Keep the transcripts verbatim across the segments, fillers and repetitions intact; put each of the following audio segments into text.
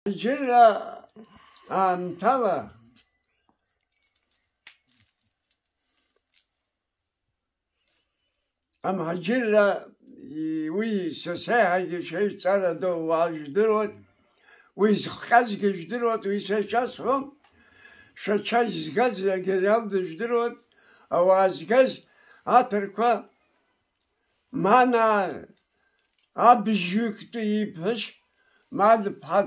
Амҳаџьырра аамҭала, амҳаџьырра, и-, уи са сеиҳагьы шәеидҵара ду ауаа жәдыруеит, уи зхҟьазгьы жәдыруеит, уи са ишәасҳәом, шәача изгаз агенерал дыжәдыруеит, ауаа згаз аҭырқәа, Манаа абжьҩыктәи иԥҳәыс Мад-ԥҳа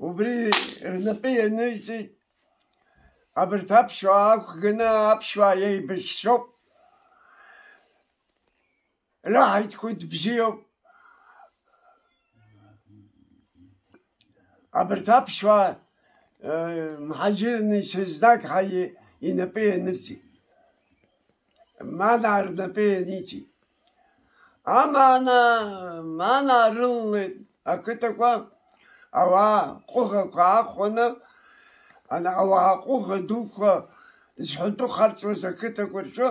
убри рнапы ианыҵит. Абарҭ аԥсуаа ақәганы аԥсуаа еибашьцәоуп, раҳаҭқәа бзиоуп. Абарҭ аԥсуаа, э, мҳаџьырны исызнаки ҳәа и-, инапы ианырҵеит. Манаа рнапы ианиҵеит. Амаана, манаа рылалеит ақыҭақәа, ауаа ҟәыӷақәа аахәаны, ана-, ауаа ҟәыӷа дуқәа зҳәатәы харҵуаз ақыҭақәа рҿы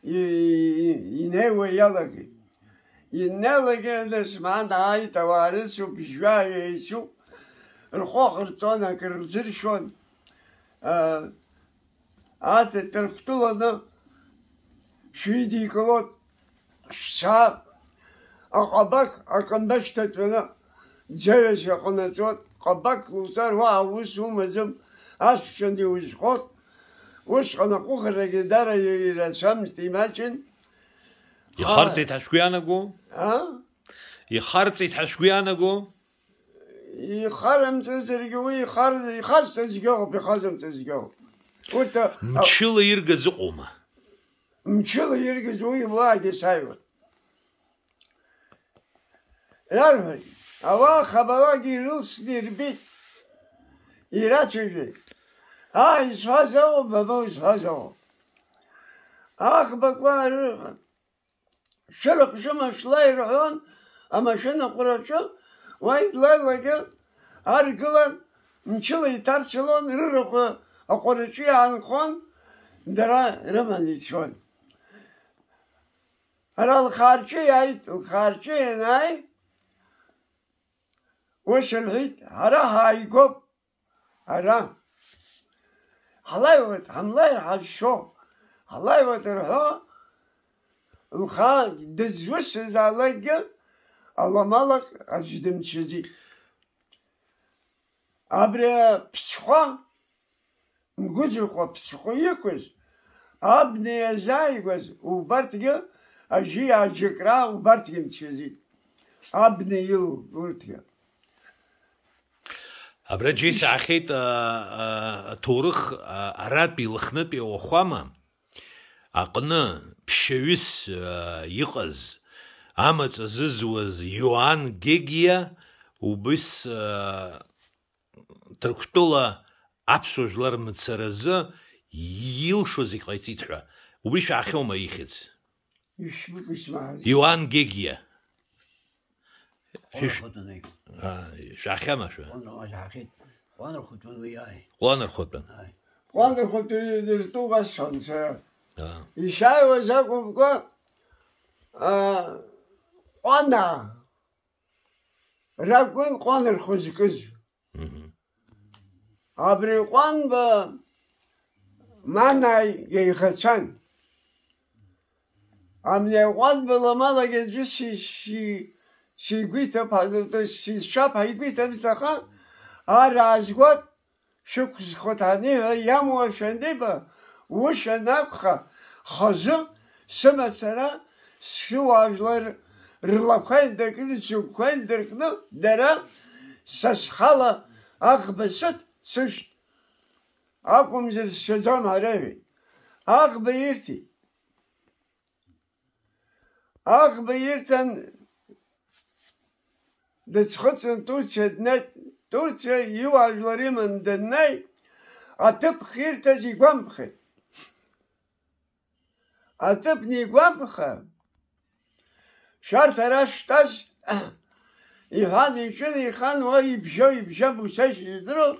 и-, и-, инеиуа иалагеит. Инеилагеит, нас манаа ааит, ауаа рыцуп, жәаҩа еицуп, рхәы ахырҵон, акыр рзыршьуан. А, Аҭ Ҭырқәтәыланы шәидикылоит, шәца, аҟабақ акында шьҭатәаны ӡаҩа шәаҟанаҵоит, ҟабақ луҵар уаҳа ус умаӡам, ашәшьан иузхоит, усҟан аҟәыӷарагьы дара ирацәамызт, имаҷын. Ихарҵеит ҳәа шәгәы иаанаго? А? Ихарҵеит ҳәа шәгәы иаанаго? Ихарымҵазаргьы уи ихар-, ихазҵазгьы ыҟоуп, ихазымҵазгьы ыҟоуп. Урҭ, а, а, мчыла иргаз ыҟоума? Мчыла иргаз уи уаагьы сааиуан. Рарҳәоит, ауаа хабалак ирылсны ирбеит, ирацәажәеит. Аа, исҳәаз ыҟоуп, бабоу, исҳәаз ыҟоуп. Аӷбақәа ры-, Шәырахә шәымашәла ирҳәон, амашьына ҟәраҿы уа идлалакгьы аргылан, мчыла иҭарцалон, рырахә аҟәараҿы иаанхон, дара рыманы ицон. Ара лхаарҿы иааит, лхаарҿы ианааи, ус лҳәеит, ҳара ҳааигоуп. Ара ҳлаҩуеит, ҳамлаҩ ҳазшо, ҳлаҩуеит рҳәо, лхы дызусҭазаалакгьы аламалак аӡә дымцәыӡит. Абри аԥсхәа, мгәыӡырхәа ԥсхәы иқәыз, абна иазааигәаз убарҭгьы, ажьи аџьакра убарҭгьы мцәыӡит. Абна илоуп урҭгьы. Абра џьеи саахьеит, а, а, аҭоурых, а, аратәи Лыхнытәи ауахәама аҟны ԥшьаҩыс, а, иҟаз, амаҵ азызуаз Иоан Гегиа убыс, а, Ҭырқәтәыла аԥсуа жәлар мцаразы илшо зегь ҟаиҵеит ҳәа. Убри шәаахьоума ихьӡ? Ишәмаҳаз. Иоан Гегиа. Ҟәланырхәыҭын. Аа, шәаахьама шәа? Ҟәланырхәыҭын уи иааи. Ҟәланырхәыҭын. Ааи. Ҟәланырхәыҭын иртәуп асҳәон сара. Аа. Ишааиуаз акәымкәа, аа, Ҟәанаа ракәын Ҟәланырхәы зкыз. Мгм. Абри Ҟәанба Манааи еиӷацәан. Амни Ҟәанба ламалагьы аӡәы си-, си-, сигәиҭап, сишәап ҳаигәиҭамызт, аха ар аазгоит, шәықәсхуеит аниҳәа иамуа шәаниба, ус анакәха, хазы сымацара сыуаажәлар рлақәа инаркны, сыгәқәа инаркны, дара са схала аӷба сыҭ, сышәҭ. Акәымзар сшаӡом ҳәа реиҳәеит. Аӷба ирҭеит. Аӷба ирҭан, дыӡхыҵын Турциа днеит. Турциа иуаажәлар иман даннеи, аҭыԥ хирҭаз игәамԥхеит. Аҭыԥ нигәамԥха, шәарҭ ара шәтәаз, иҳәан, иҿынеихан, уа ибжьо, ибжьам, уцашьа здыруам,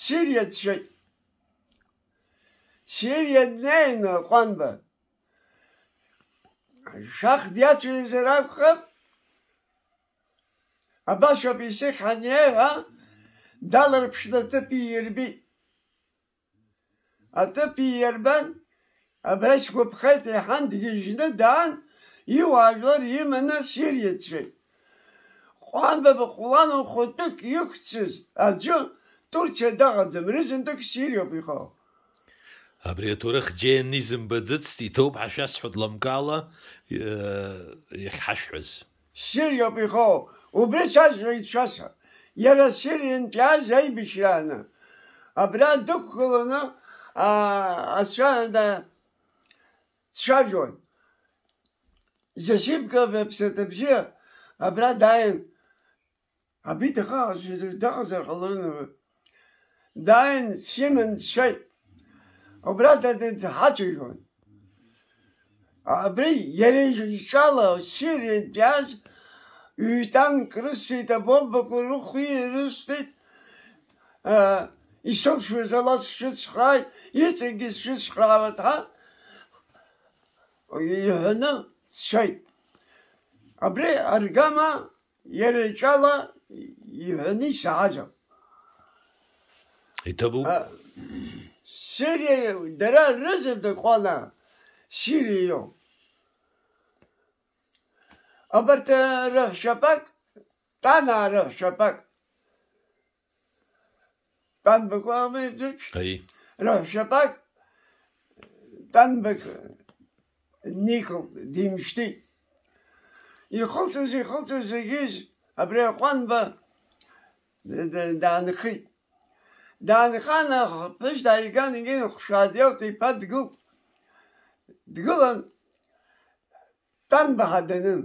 Сириа дцеит. Сириа днеины Ҟәанба шах диацәажәозар акәхап, абас ауп исыхьҳәан иеиҳәа, Даларԥшны аҭыԥ иирбеит. Аҭыԥ иирбан, абра сгәаԥхеит, иҳан дгьежьны даан, иуаажәлар иманы Сириа дцеит. Ҟәанба быхәлан хәыҷык иқәцыз аӡәы Турциа даҟаӡам, рызынтәык Сириоуп ихоу. Абри аҭоурых џьеин изымбаӡыцт, иҭоуп ҳәа шәасҳәоит лымкаала, э, иахьҳашәҳәаз. Сириоуп ихоу, убри сашәҳәа ицәасҳәа. Иара Сириантә иааз аибашьрааны, абра дықәгыланы, аа, ацәа-, да-, дцәажәон. Засимка аԥсаҭа бзиа абра дааин, абри дахаҟаз-, дахазар ҟаларын уи. Дааин, симан дцәеит. Убра дадын дҳацәажәон. Абри иара иҿала Сириантә иааз ҩ-танк рысҭеит, абомбақәа рыхәи ирысҭеит. Исылшоз ала сшәыцхрааит, иҵегьгьы сшәыцхраауеит ҳәа иҳәаны дцеит. Абри аргама иара иҿала иҳәаны исаҳазар. Иҭабуп. А, Сириа, дара рызынтәык ҟәана Сириа иоуп. Абарҭ, э, раҳәшьаԥак, Тәанаа раҳәшьаԥак. Тәанбак уаҳауеи, џьеиԥшь? Аи. Раҳәшьаԥак, Тәанбак дникылт, димшьҭит. Ихылҵыз, ихылҵыз зегьы абри аҟәанба да-, да-, даанхеит. Даанхан, ахԥышь дааиган, егьи хәшаадиалт, иԥа дгылт. Дгылан, Тәанбаҳа данын.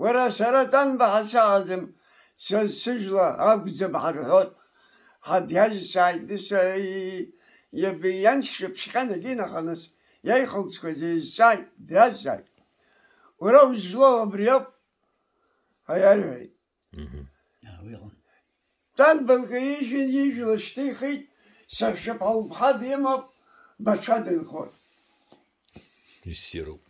Уара, сара Тәанбаҳа саҟаӡам, са сыжәла акәӡам ҳарҳәоит. Ҳа диазҵааит, дыса, и-, иаб-, ианшьцәа ԥшьҟьан агьинаханыс иаихылҵқәаз еизҵааит, диазҵааит. Уара узлоу абри ауп, ҳәа иарҳәеит. Мгм. Тәанба лкаижьын ижәла шьҭихит, саҳәшьаԥа лыԥҳа димоуп, бацәа дынхоит. Иссируп.